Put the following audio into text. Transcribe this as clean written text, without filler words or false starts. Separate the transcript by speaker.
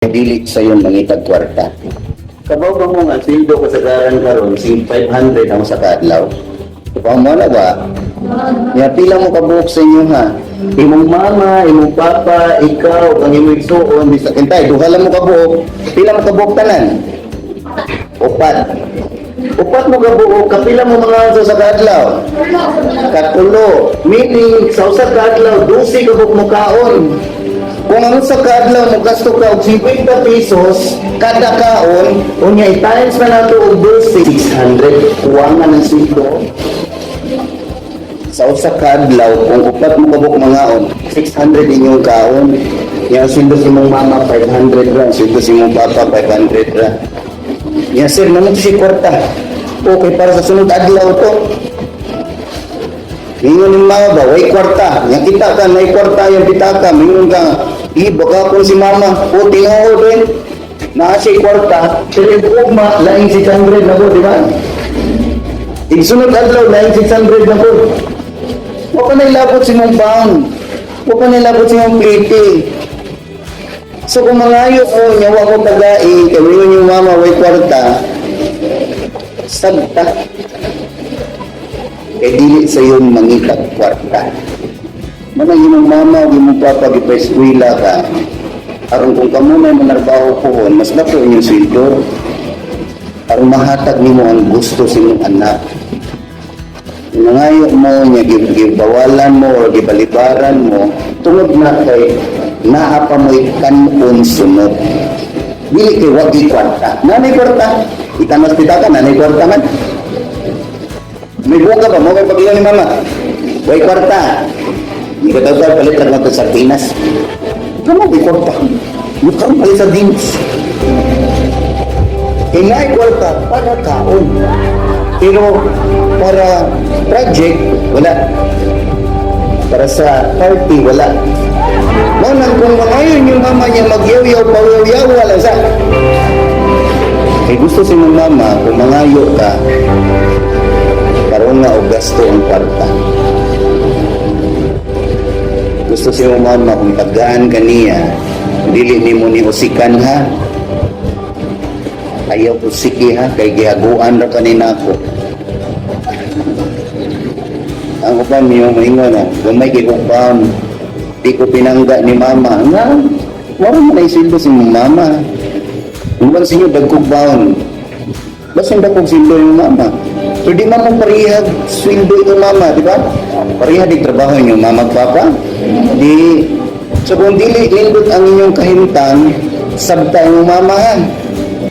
Speaker 1: Dili sayon mangitag kwarta. Kabaw ba mo nga sweldo kasagaran karon si 500 ang sa kaadlaw? Kabaw mo na ba? Ya pila mo kabuok sa inyo, ha? Imong mama, imong papa, ikaw, ang imong igsuon, bisag kintay, duha lang mo kabuok. Pila mo kabuok tanan? Upat. Upat mo kabuok, kapila mo mga sa kaadlaw? Katulo. Meaning, sa usa ka adlaw, 12 kabuok mo kaon. Kung ang usa ka adlaw mo gasto ka og 50 pesos kada kaon, unya i-times na nato og 12, 600 kuwangan ang sweldo. Sa usa ka adlaw, kung upat mo kabuok mangaon, 600 inyong kaon. Yang sweldo sa imong mama 500 ra, sweldo sa imong papa 500 ra. Ya sir, naman si kwarta. Okay, para sa sunod adlaw to. Mingon yung mama ba, way kwarta. Yang kita ka, may kwarta yung pitaka. Mingon ka, eh, baka kung si mama, o tinuod din. Naa siya kwarta, pero yung ugma, laing 600 na po, di ba? Igsunod adlaw, laing 600 na po. Wa pa nailabot si mong pound. Wa pa nailabot si mong plite. So kung mangayo ko, niya wa ko tagai, kay mingon yung mama, way kwarta, sabta. Kay dili sayon mangitag kwarta. Manang imong mama o imong papa gipa-eskwela ka, aron kung kamo na manarbaho pohon, mas dako inyong sweldo. Aron mahatag nimo ang gusto sa imong anak. Nangayo mo niya, gibawalan mo or gibalibaran mo, tungod na kay naa pa mo'y kanon sunod. Dili kay wag kwarta. Nanay kwarta. Itanas pitaka, nanay kwarta man. May buka ba mo kay pag ni mama? Way kwarta. Hindi ka tawag palit lang ito sardinas. Kamu may kwarta. Mukhang palit sardinas. Kay naay kwarta para kaon. Pero para project, wala. Para sa party, wala. Mao nang kung mangayon yung mama niya magyaw-yaw, pawyaw-yaw, wala sa. Kay gusto si mong mama, kung mangayo ka, karon nga og gasto ang kwarta. Gusto si mong mama kung tagaan ka niya, dili nimo ni usikan ha. Ayaw usiki ha, kay gihaguan ra kanina ako. Ang uban niyo moingon na, gamay kay kong pound. Di ko pinangga ni mama. Nga, wala man ay sweldo si mong mama. Kung sa inyo, dagkog baon. Basta dagkog sweldo yung mama. Pero di man mo parehag sweldo itong mama, di ba? Pareha di trabaho inyong mama at papa. Di, so kung dili nindot ang inyong kahimtang, sabta imong mama ha.